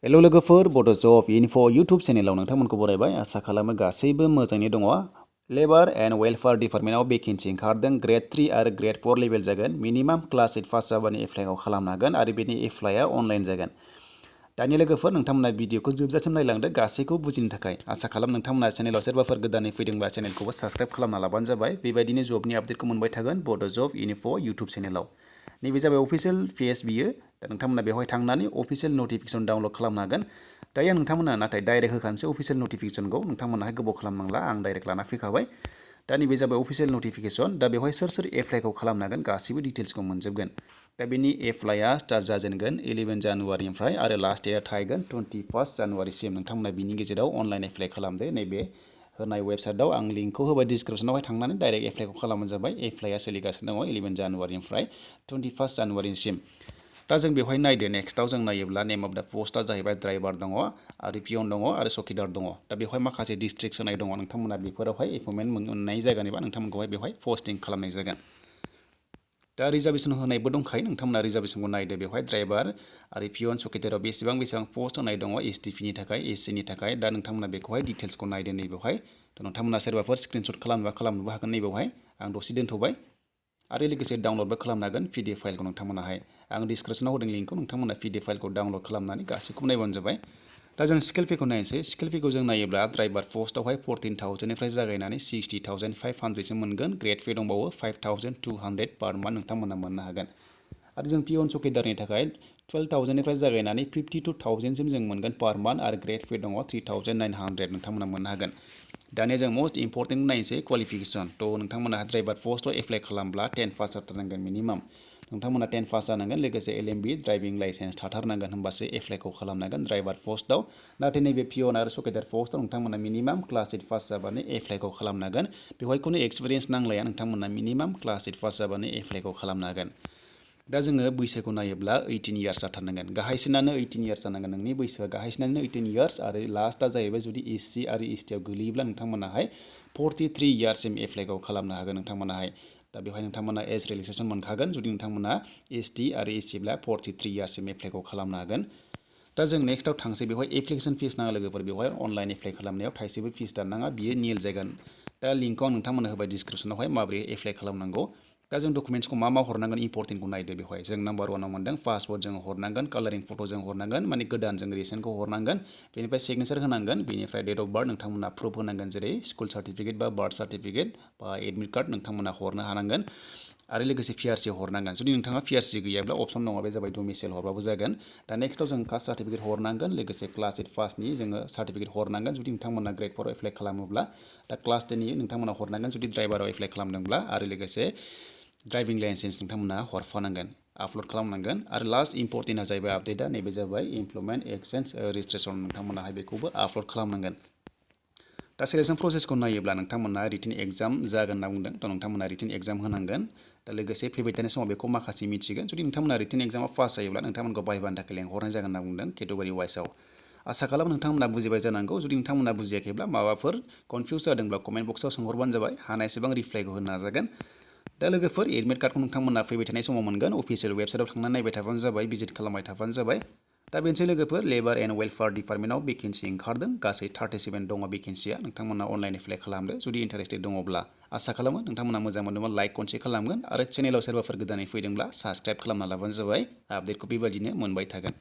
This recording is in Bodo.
हेलो लोगोफोर बड'ज अफ इनफो इउटुब चेनेलाव नोंथांमोनखौ बरायबाय आसा खालामो गासैबो मोजाङै दङ लेबार एन्ड वेलफेयार डिपार्टमेन्टआव भेकेन्सि ओंखारदों ग्रेड 3 आरो ग्रेड 4 लेभेल जागोन मिनिमाम क्लास 8 पास जाबानो एप्लाइखौ खालामनो हागोन आरो बेनि एप्लाइआ अनलाइन जागोन दानि लोगोफोर नोंथांमोना भिडिअखौ जोबजासिम नायलांदो गासैखौ बुजिनो थाखाय आसा खालाम नोंथांमोना चेनेलाव सोरबाफोर गोदानै फैदोंबा चेनेलखौबो साबस्क्राइब खालामना लाबानो जाबाय बेबायदिनो जबनि आपडेटखौ मोनबाय थागोन बड'ज अफ इनफो इउटुब चेनेलाव नैबे जाबाय अफिशियेल पेज बियो दा नोंथांमोना बेवहाय थांनानै अफिशियेल नटिफिकेसन डाउनलड खालामनो हागोन दायो नोंथांमोना नाथाय डाइरेक्ट होखानोसै अफिशियेल नटिफिकेसनखौ नोंथांमोनाहाय गोबाव खालामनांला आं डाइरेक्ट लाना फैखाबाय दा नैबे जाबाय अफिशियेल नटिफिकेसन दा बेवहाय सोर एप्लाइखौ खालामनो हागोन गासैबो डिटेल्सखौ मोनजोबगोन दा बेनि एप्लाइआ स्टार्ट जाजेनगोन 11 जानुवारिनिफ्राय आरो लास्ट डेटआ थाहैगोन 21 जानुवारिसिम नोंथांमोना बिनि गेजेराव अनलाइन एप्लाइ खालामदो नैबे होनाय वेबसाइटआव आं लिंकखौ होबाय डिसक्रिप्सनावहाय थांनानै डाइरेक्ट एप्लाइखौ खालामबानो जाबाय एप्लाइआ सोलिगासिनो दङ 11 जानुवारिनिफ्राय 21 जानुवारिसिम दा जों बेवहाय नायदो नेक्स्टआव जों नायोब्ला नेम अफ द पस्टआ जाहैबाय ड्राइभार दङ आरो पियन दङ आरो चकिदार दङ दा बेवहाय माखासे डिस्ट्रिक्ट होनाय दङ नोंथांमोना बेफोरावहाय एपइन्टमेन्ट मोननाय जागोन एबा नोंथांमोनखौहाय बेवहाय पस्टिं खालामनाय जागोन दा रिजार्भेसन होनायबो दंखायो नोंथांमोना रिजार्भेसनखौ नायदो बेवहाय ड्राइभार आरो पियन चकिदाराव बेसेबां पस्ट होनाय दङ एसटिपिनि थाखाय एससिनि थाखाय दा नोंथांमोना बेखौहाय डिटेल्सखौ नायदो नैबेवहाय दा नोंथांमोना सोरबाफोर स्क्रिनशट खालामनोबो हागोन नैबेवहाय आं दसे दोनथ'बाय आरो लोगोसे डाउनलडबो खालामनो हागोन पिडिएफ फाइलखौ नोंथांमोनाहाय आं डिसक्रिप्सनाव होदों लिंकखौ नोंथांमोना पिडिएफ फाइलखौ डाउनलड खालामनानै गासैखौबो नायबानो जाबाय दा जों स्केल पेखौ नायनोसै स्केल पेखौ जों नायोब्ला ड्राइभार पस्टआवहाय 14,000निफ्राय जागायनानै 60,500सिम मोनगोन ग्रेड पे दंबावो 5,200 पार मान्थ नोंथांमोना मोननो हागोन आरो जों पियन चकिदारनि थाखाय 12,000निफ्राय जागायनानै 52,000सिम जों मोनगोन पार मान्थ आरो ग्रेड पे दङ 3,900 नोंथांमोना मोननो हागोन दानिया जों मोस्ट इम्पर्टेन्ट नायनोसै क्वालिफिकेसन थ' नोंथांमोना ड्राइभार पस्टआव एप्लाइ खालामब्ला 10 पास जाथारनांगोन मिनिमाम नोंथांमोना 10 पास जानांगोन लोगोसे LMB ड्राइभिं लाइसेन्स थाथारनांगोन होमबासो एप्लाइखौ खालामनांगोन ड्राइभार पस्टआव नाथाय नैबे पियन आरो चकिदार पस्टआव नोंथांमोना मिनिमाम क्लास 8 पास जाबानो एप्लाइखौ खालामनांगोन बेवहाय खुनु एक्सपिरियेन्स नांलाया नोंथांमोना मिनिमाम क्लास 8 पास जाबानो एप्लाइखौ खालामनो हागोन दा जोङो बैसोखौ नायोब्ला 18 इयार्स जाथारनांगोन गाहायसिनानो 18 इयार्स जानांगोन नोंनि बैसोआ गाहायसिनानो 18 इयार्स आरो लास्टआ जाहैबाय जुदि एससि आरो एसटिआव गोलैयोब्ला नोंथांमोनाहाय 43 इयार्ससिम एप्लाइखौ खालामनो हागोन नोंथांमोनाहाय दा बेवहाय नोंथांमोना एज रिलेक्सेसन मोनखागोन जुदि नोंथांमोना एसटि आरो एससिब्ला 43 इयार्ससिम एप्लाइखौ खालामनो हागोन दा जों नेक्स्टआव थांसै बेवहाय एप्लिकेसन फिस नाङा लोगोफोर बेवहाय अनलाइन एप्लाइ खालामनायाव थाइसेबो फिस दाननाङा बियो निल जागोन दा लिंकखौ आं नोंथांमोननो होबाय डिसक्रिप्सनावहाय माबोरै एप्लाइ खालामनांगौ दा जों डकुमेन्ट्सखौ मा हरनांगोन इम्पर्टेन्टखौ नायदो बेवहाय जों नाम्बार 1आव मोनदों पासपोर्ट जों हरनांगोन कालारिं फट' जों हरनांगोन माने गोदान जों रिसेन्टखौ हरनांगोन बेनिफ्राय सिगनेचार होनांगोन बेनिफ्राय डेट अफ बार्थ नोंथांमोना प्रुफ होनांगोन जेरै स्कुल सार्टिफिकेट बा बार्थ सार्टिफिकेट बा एडमिट कार्ड नोंथांमोना हरनो हानांगोन आरो लोगोसे पिआरसि हरनांगोन जुदि नोंथाङा पिआरसि गैयाब्ला अपसन दङ बे जाबाय डमिसाइल हरबाबो जागोन दा नेक्स्टआव जों कास्ट सार्टिफिकेट हरनांगोन लोगोसे क्लास 8 पासनि जोङो सार्टिफिकेट हरनांगोन जुदि नोंथांमोना ग्रेड 4 एप्लाइ खालामोब्ला दा क्लास 10नि नोंथांमोना हरनांगोन जुदि ड्राइभाराव एप्लाइ खालामदोंब्ला आरो लोगोसे ड्राइभिं लाइसेन्स नोंथांमोना हरफानांगोन आपल'ड खालामनांगोन आरो लास्ट इम्पर्टेन्टआ जाहैबाय आपडेटआ नैबे जाबाय इमप्लयमेन्ट एक्सचेन्ज रेजिस्ट्रेसन नोंथांमोनाहाय बेखौबो आपल'ड खालामनांगोन दा सेलेक्सन प्रसेसखौ नायोब्ला नोंथांमोना रिटिन एग्जाम जागोन होनना बुंदों थ' नोंथांमोना रिटिन एग्जाम होनांगोन दा लोगोसे फैबाय थानाय समाव बेखौ माखासे मिथिगोन जुदि नोंथांमोना रिटिन एग्जामाव पास जायोब्ला नोंथांमोनखौ बायबानि थाखाय लेंहरनाय जागोन होनना बुंदों केटेगरि वाइसआव आसा खालामो नोंथांमोना बुजिबाय जानांगौ जुदि नोंथांमोना बुजियाखैब्ला माबाफोर कनफिउस जादोंब्ला कमेन्ट बक्सआव सोंहरबानो जाबाय हानायसेबां रिप्लाइखौ होनो नाजागोन दा लोगोफोर एडमिट कार्डखौ नोंथांमोना फैबाय थानाय समाव मोनगोन अफिसियेल वेबसाइटआव थांनानै नायबाय थाबानो जाबाय भिजिट खालामबाय थाबानो जाबाय दा बेनोसै लोगोफोर लेबार एन्ड वेलफेयार डिपार्टमेन्टआव भेकेन्सि ओंखारदों गासै 37 दङ भेकेन्सिया नोंथांमोना अनलाइन एप्लाइ खालामदो जुदि इन्टारेस्टेड दङब्ला आसा खालामो नोंथांमोना मोजां मोनदोंबा लाइक खनसे खालामगोन आरो चेनेलाव सोरबाफोर गोदानै फैदोंब्ला साबस्क्राइब खालामना लाबानो जाबाय आपडेटखौ बेबायदिनो मोनबाय थागोन